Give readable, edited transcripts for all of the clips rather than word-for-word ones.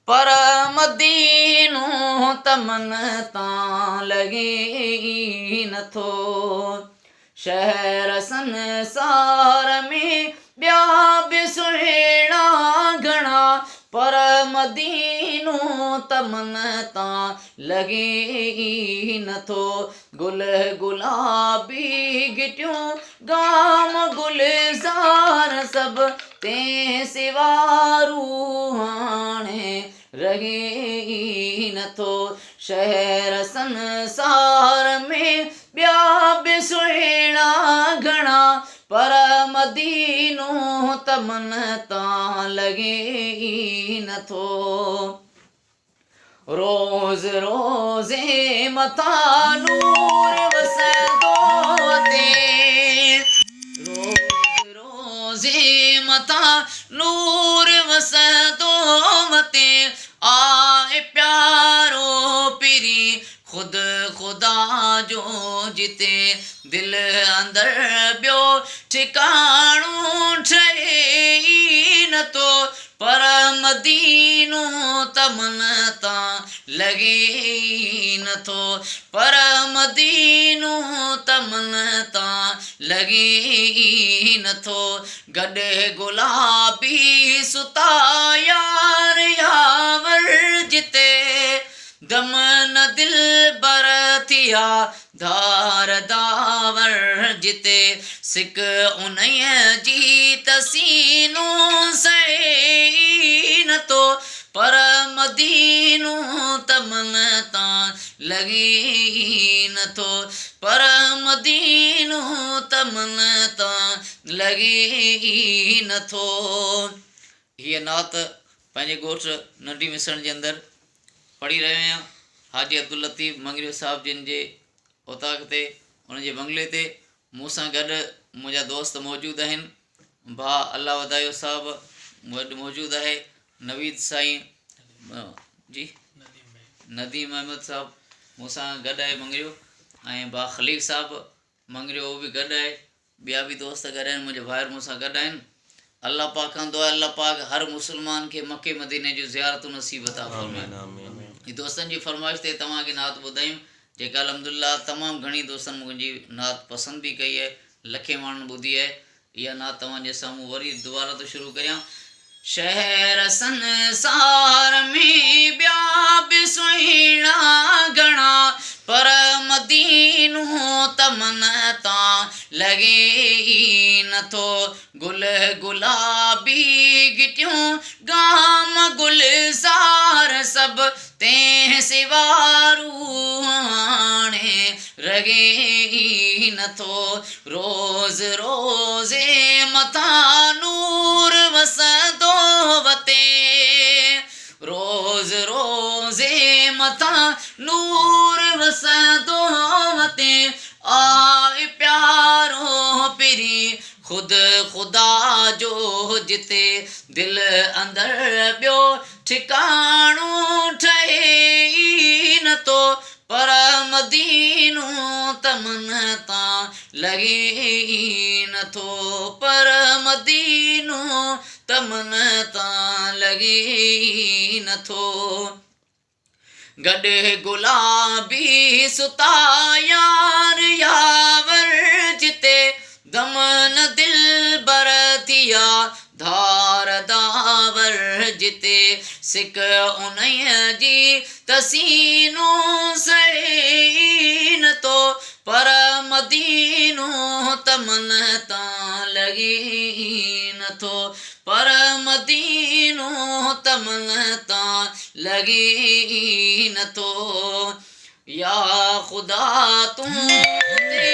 پر مدينو ته من تان لڳي ئي نٿو. شهر سنسار ۾ ٻيا به سهڻا گهڻا، پر مدينو ته من تان لڳي ئي نٿو. گل گلابي گهٽيون گام گلزار سڀ، تنهن سوا روح هاڻي رهي ئي نٿو. شهر سنسار ۾ ٻيا به سهڻا گهڻا، پر مدينو ته من تان لڳي ئي نٿو. روز روزي مٿان نور وسندو وتي، روز روزي مٿان نور وسندو وتي، آء پيارو پرين خود خدا جو جتي، دل اندر ٻيو ٺڪاڻو ٺهي ئي نٿو، پر مدينو ته من تان لڳي ئي نٿو، پر مدينو ته من تان لڳي ئي نٿو. گڏ گلابي ستا يار ياور جتي، دم نه دلبر ٿيا ڌار داور جتي، سڪ انهيء جي ته سينو سهي ئي نٿو، پر مدينو ته من تان لڳي ئي نٿو، پر مدينو ته من تان لڳي ئي نٿو. هيء نعت پنهنجي ڳوٺ ننڍي مسڻ جي اندر پڙهي رهيو آهيان. حاجي عبداللطيف مڱريو صاحب جن جي اوطاق تي، انهن جي بنگلي تي مون سان گڏ منهنجا دوست موجود آهن. ڀاء الله وڌايو صاحب گڏ موجود آهي. نويد سائين جي نديم احمد صاحب مون سان گڏ آهي مڱريو ۽ ڀاء خليق صاحب مڱريو اهو به گڏ آهي. ٻيا به دوست گڏ آهن منهنجا ڀائر مون سان گڏ آهن. الله پاڪ کان دعا آهي الله پاڪ هر مسلمان کي مڪي مديني جون زيارتون نصيب عطا فرمائي. هي دوستن جي فرمائش تي توهان کي نعت ٻڌايون جيڪا الحمدلله تمام گهڻي دوستن منهنجي نعت پسند به ڪئي آهي لکين ماڻهن ٻڌي آهي اها نعت توهان جي سامهون وري دوباره ٿو شروع ڪريان. شهر سنسار ۾ ٻيا به سهڻا گهڻا، پر مدينو ته من تان لڳي ئي نٿو. گل گلابي گهٽيون گام گلزار سڀ، تنهن سوا روح هاڻي رهي ئي نٿو. روز روزي مٿان نور وسندو وتي، روز روزي مٿان نور وسندو وتي، آء پيارو پرين خود خدا جو جتي، دل اندر ٻيو ٺڪاڻو ٺهي ئي نٿو، پر مدينو ته من تان لڳي ئي نٿو، پر مدينو ته من تان لڳي ئي نٿو. گڏ گلابي ستا يار ياور جتي، دم نه دلبر ٿيا ڌار داور جتي، سڪ انهيء جي ته سينو سهي ئي نٿو، پر مدينو ته من تان لڳي ئي نٿو، پر مدينو ته من تان لڳي ئي نٿو. يا خدا تون اتي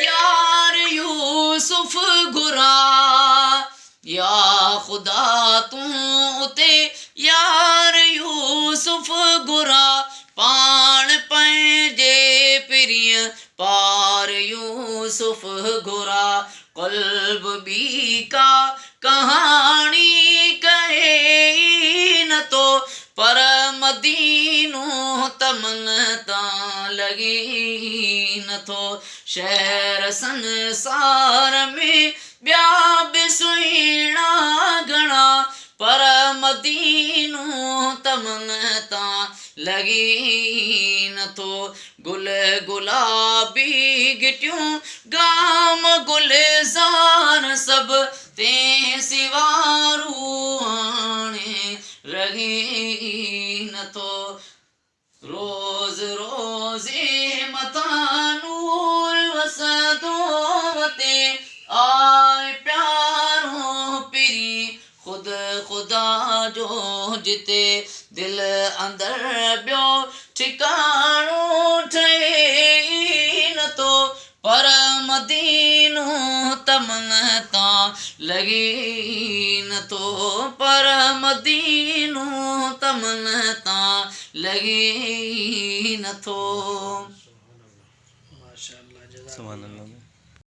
يار يوسف گهراء، يا خدا تون اتي يار يوسف گهراء، پاڻ پنهنجي پرينء پار يوسف گهراء، قلب ٻي ڪا ڪهاڻي ڪهي ئي نه ٿو، پر مدينو ته من تان لڳي ئي نه ٿو. شهر سنسار ۾ ٻيا به سهڻا گهڻا، پر. مدينو تمن تان لڳي نٿو. گل گلابي گهٽيون گام گلزار سڀ تي سوارو هاڻي رهي نٿو. روز روزي مٿان نور وسندو وتي آءِ پيارو پرين خود خدا جو جتي دل اندر ٻيو ٺڪاڻو ٺهي نٿو. پر مدينو تمن تان لڳي نٿو. پر مدينو تمن تان لڳي نٿو. माशाअल्लाह. सुभान अल्लाह.